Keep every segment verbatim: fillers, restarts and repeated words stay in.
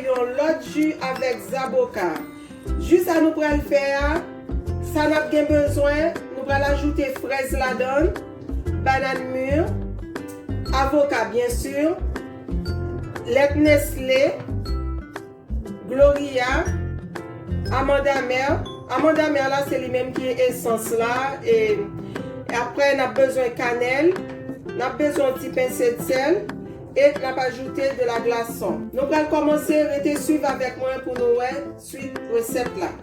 yon lòt ji avèk zaboka. Ji sa nou pral fè a, sa n ap gen bezwen, nou pral ajoute frèz ladan l, banann mi, avoka byen si, lèt Nestlé, Gloria, amand amè. Amand amè la, se li menm ki esans la. E, e apre, n ap bezwen kanèl, n ap bezwen yon ti pense de sèl, e n ap ajoute de la glason. Nou pral kòmanse, rete swiv avèk mwen pou nou wè swit resèt la.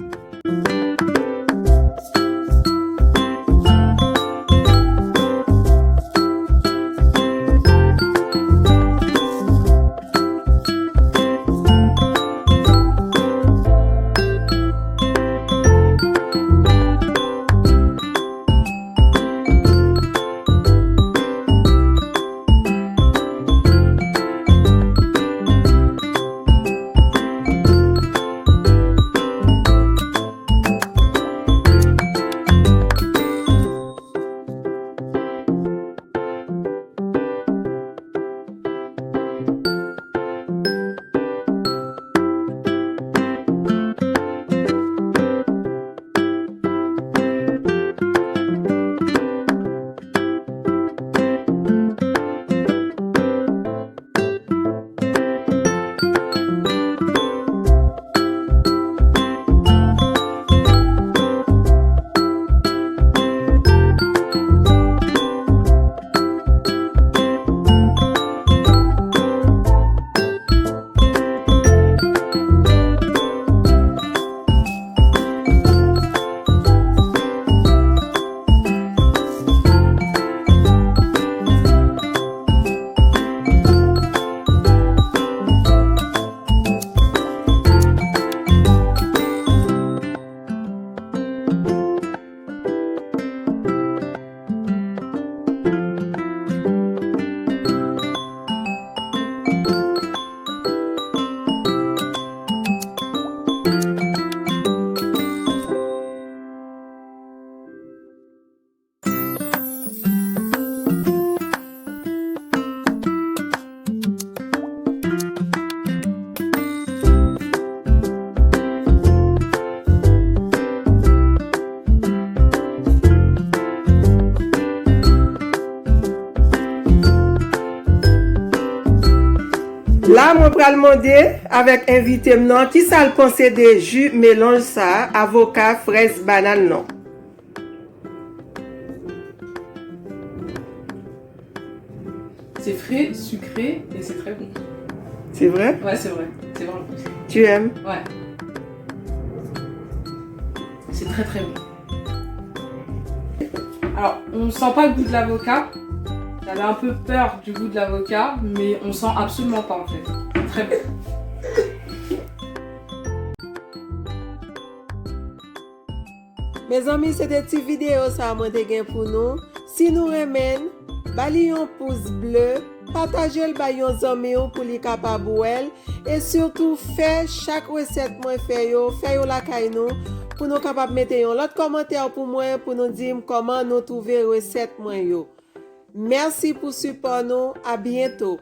La, mwen pral mande avèk envite m nan, kisa l panse de ji melonj sa a, avoka, frèz, banann nan. C'est frais, sucré et c'est très bon. C'est vrai? Ouais, c'est vrai. C'est vraiment bon. Tu aimes? Ouais. C'est très, très bon. Alors, on sent pas le goût de l'avocat. J'avais un peu peur du goût de l'avocat, mais on sent absolument pas en fait. Très bon. Mezanmi, se te ti videyo sa a mwen te gen pou nou. Si nou renmen l, ba li yon pous ble, pataje l bay yon zanmi w pou li kapab wè l, e sitou fè chak resèt mwen fè yo, fè yo lakay nou, pou nou kapab mete yon lòt kòmantè pou mwen, pou nou di m kòman nou twouve resèt mwen yo. Mèsi pou sipò nou, a byento.